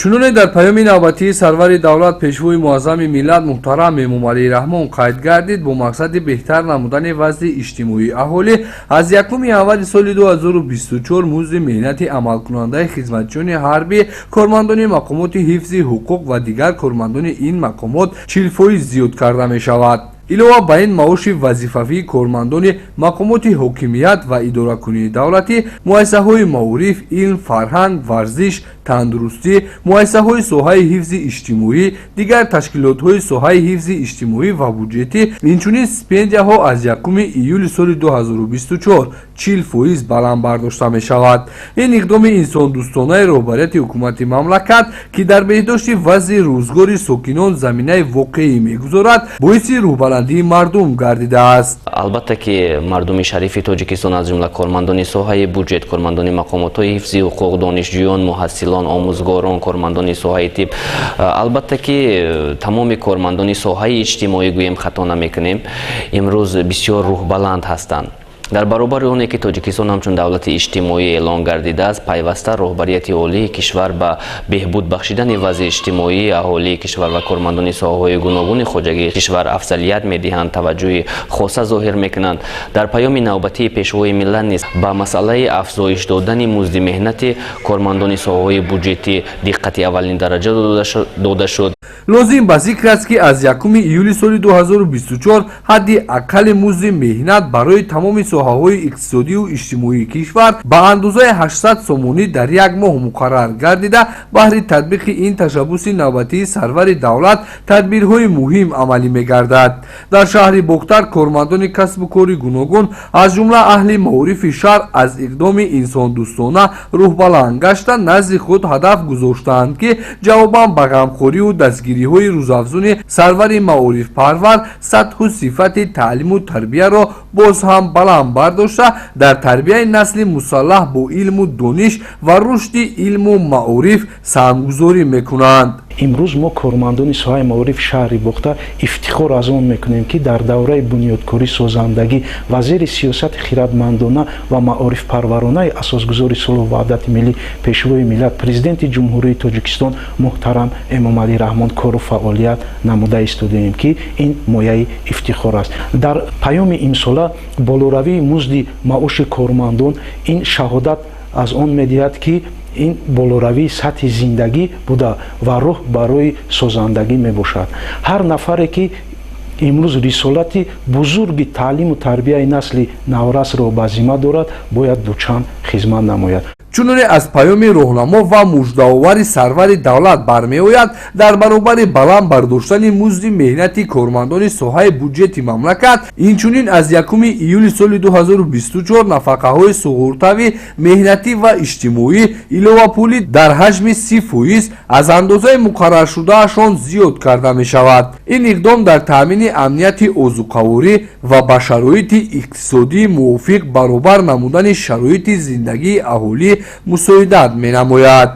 Чуноне дар паёми навбатии сарвари давлат, Пешвои муаззами миллат муҳтарам Эмомалӣ Раҳмон қайд гардид, бо мақсади беҳтар намудани вазъи иҷтимоии аҳолӣ аз 1 январи соли 2024 музди меҳнати амалкунандаи хизматчиёни ҳарбӣ, кормандони мақомоти ҳифзи ҳуқуқ ва дигар кормандони ин мақомот 40% зиёд карда мешавад. Илова ба ин, маоши вазифавии кормандони мақомоти ҳокимият ва идоракунии давлатӣ, муассисаҳои маориф, илм, фарҳанг, варзиш, тандурустӣ, муассисаҳои соҳаи ҳифзи иҷтимоӣ, дигар ташкилотҳои соҳаи ҳифзи иҷтимоӣ ва буҷетӣ, инчунин стипендияҳо аз 1 июли соли 2024 40% баланд бардошта мешавад. Ин иқдоми инсондӯстонаи роҳбарияти ҳукумати мамлакат, ки дар беҳдошти вазъи рӯзгори сокинон заминаи воқеӣ мегузорад, боиси рӯҳбаландии мардум гардидааст. Албатта ки мардуми шарифи Тоҷикистон, аз ҷумла кормандони соҳаи буҷет, кормандони мақомотҳои ҳифзи ҳуқуқ, донишҷӯён, муҳассилон, омӯзгорон, кормандони соҳаи тиб, албатта ки тамоми кормандони соҳаи иҷтимоӣ гӯем, хато намекунем, имрӯз бисёр рӯҳбаланд ҳастанд. Дар баробари оне ки Тоҷикистон ҳамчун давлати иҷтимоӣ эълон гардидааст, пайваста роҳбарияти олии кишвар ба беҳбуд бахшидани вазъи иҷтимоии аҳолии кишвар ва кормандони соҳаҳои гуногуни хоҷагии кишвар афзалият медиҳанд, таваҷҷӯҳи хоса зоҳир мекунанд. Дар паёми навбатии Пешвои миллат низ ба масъалаи афзоиш додани музди меҳнати кормандони соҳаҳои буҷетӣ диққати аввалин дараҷа дода шуд. Лозим ба зикр аст, ки аз 1 июли соли 2024 ҳадди аққали музди меҳнат барои тамоми соҳаҳои иқтисодию иҷтимоии кишвар ба андозаи 800 сомонӣ дар як моҳ муқаррар гардида, баҳри татбиқи ин ташаббуси навбатии сарвари давлат тадбирҳои муҳим амалӣ мегардад. Дар шаҳри Бохтар кормандони касбу кори гуногун, аз ҷумла аҳли маорифи шаҳр, аз иқдоми инсондӯстона рӯҳбаланд гашта, назди худ ҳадаф гузоштаанд, ки ҷавобан ба ғамхорию дастгириҳои рӯзафзуни сарвари маорифпарвар сатҳу сифати таълиму тарбияро боз ҳам баланд бардошта, дар тарбияи насли мусаллаҳ бо илму дониш ва рушди илму маориф саҳмгузорӣ мекунанд. Имрӯз мо, кормандони соҳаи маорифи шаҳри Бохтар, ифтихор аз он мекунем, ки дар давраи бунёдкорӣ, созандагӣ ва зери сиёсати хиратмандона ва маорифпарваронаи асосгузори сулҳу ваҳдати миллӣ, Пешвои миллат, Президенти Ҷумҳурии Тоҷикистон муҳтарам Эмомалӣ Раҳмон кору фаъолият намуда истодаем, ки ин мояи ифтихор аст. Дар паёми имсола болоравии музди маоши кормандон ин шаҳодат аз он медиҳад, ки ин болоравии сатҳи зиндагӣ буда ва роҳ барои созандагӣ мебошад. Ҳар нафаре, ки имрӯз рисолати бузурги таълиму тарбияи насли наврасро ба зимма дорад, бояд дучанд хизмат намояд. Чуноне аз паёми роҳнамо ва муждаовари сарвари давлат бармеояд, дар баробари баланд бардоштани музди меҳнати кормандони соҳаи буҷети мамлакат, инчунин аз 1 июли соли 2024 нафақаҳои суғуртавӣ, меҳнатӣ ва иҷтимоӣ, иловапулӣ дар ҳаҷми 30% аз андозаи муқарраршудаашон зиёд карда мешавад. Ин иқдом дар таъмини амнияти озуқаворӣ ва ба шароити иқтисодии мувофиқ баробар намудани шароити зиндагии аҳолӣ мусоидат менамояд.